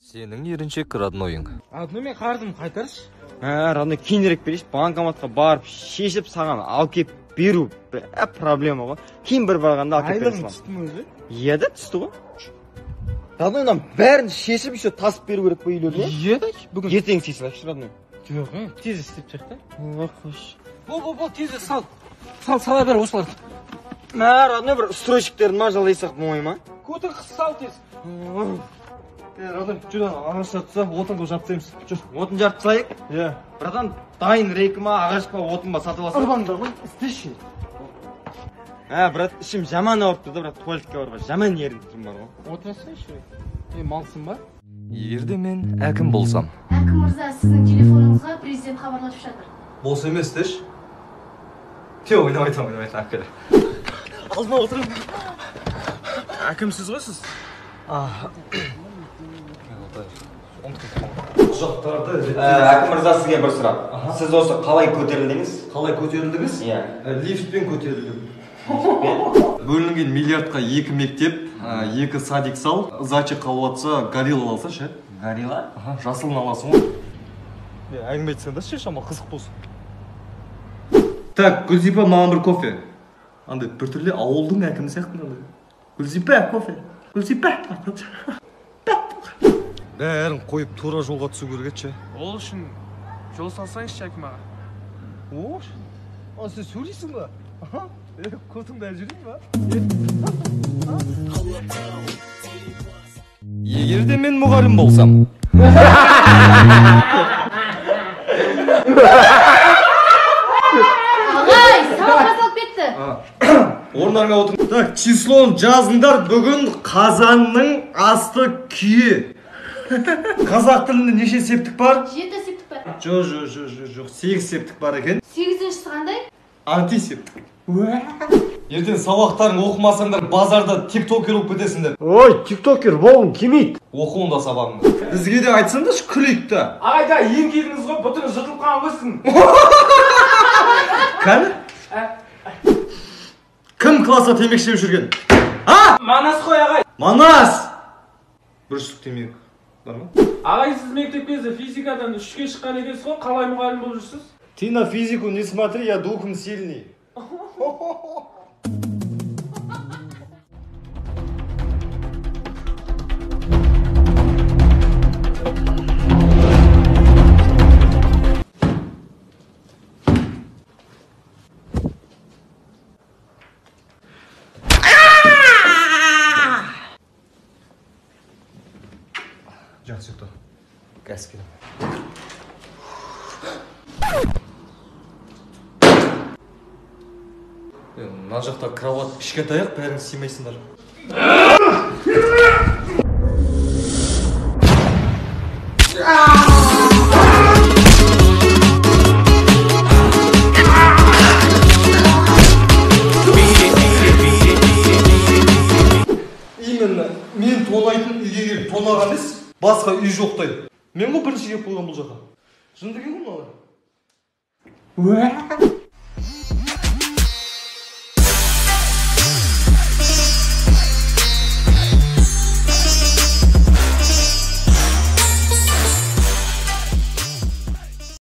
Сенің еріншек роднойың. Родной, мен қарызымды қайтаршы. Ә, родной, кейінірек берейінші, банкоматқа барып шешіп саған алып келіп беру проблема ғой. Кейін бір барғанда алып келіп бере Айлығың түсті ме өзі? Иә да, түсті ғой. Родной, мынаның бәрін шешіп еще тасып беру керек пе үйлеріне? Иә да, бүгін. Ертең істей салайықшы, родной. Жоқ, тез істеп тастайық та. Ой, қойшы. Бол, бол, бол, тез сал. Сал, сала бер осыларды. Мә, родной, бір стройщиктерді ма жалдайсақ болмай ма? Көтін қыс сал тез. Родной, жүр ана ағаш жатса, отын қылып жап тастаймыз. Жүр. Отын жарып тастайық? Иә. Братан, дайын рейкі ма, ағаш па, отын ба сатып алсақ? Ұрбаңдар ғой, істеші. Ә, брат, ішім жаман ауырып тұр да, брат, туалетке баруға жаман ерініп тұрмын бар ғой. Отырасайшы. Е, малсың ба? Егер де мен әкім болсам. Әкім мырза, сіздің телефоныңызға президент хабарласып жатыр. Бос емес деші. Те, ойнап айтамын, ойнап айтамын, әкелі. Алдыма отырып. Әкімсіз ғой сіз? Құжаттарды Әкім мырза, сізге бір сұрақ. Сіз осы қалай көтерілдіңіз? Қалай көтерілдіңіз? Иә. Лифтпен көтерілдім. Бөлінген миллиардқа 2 мектеп, 2 садик сал, зачек қалып атса, горилла алса ше. Горилла? Аха, жасылын аласың ғой. Әңгіме айтсаңдаршы, шама қызық болсын. Так, Гүлзипа, маған бір кофе. Андай біртүрлі ауылдың әкімі сияқты мынандай. Гүлзипа, кофе. Гүлзипа. Бәрін қойып тура жолға түсу керек еді ше. Ол үшін жол салсаңызшы, әкім аға. О, а сен сөйлейсің ба? Аха, көтіңді әлі жүрейін ба? Егер де мен мұғалім болсам. Ағай, сабақ басталып кетті. Орындарыңа отырыңдар. Так, числоны жазыңдар. Бүгін қазанның асты күйі. Қазақ тілінде неше септік бар? 7 септік бар. Жоқ, жоқ, жоқ, жоқ, жоқ. 8 септік бар екен. 8-шісі қандай? Антисептік. Ертең сабақтарың оқымасаңдар базарда тиктокер болып кетесіңдер. Ой, тиктокер болғым келмейді. Оқы онда сабағыңды. Бізге де айтсаңдаршы, күлейік та. Ағай да, ең келдіңіз ғой, бұтыңыз жыртылып қалған ғой сіздің. Кәні? Кім класста темекі шегіп жүрген? А? Манас қой, ағай. Манас! Бір штук темекі бар ма? Ағай, сіз мектеп кезінде физикадан 3-ке шыққан екенсіз ғой, қалай мұғалім болып жүрсіз? Ты на физику не смотри, я духом сильный. Жақсы ұйықта. Қазір келемін. Мына жақта кровать кішкентай ақ, бәрің сыймайсыңдар. Именно мен тонайтын үйге келіп тонаған емес, басқа үй жоқтай. Мен ғой бірінші келіп қойған бұл жаққа. Жынды екен ғой мыналар.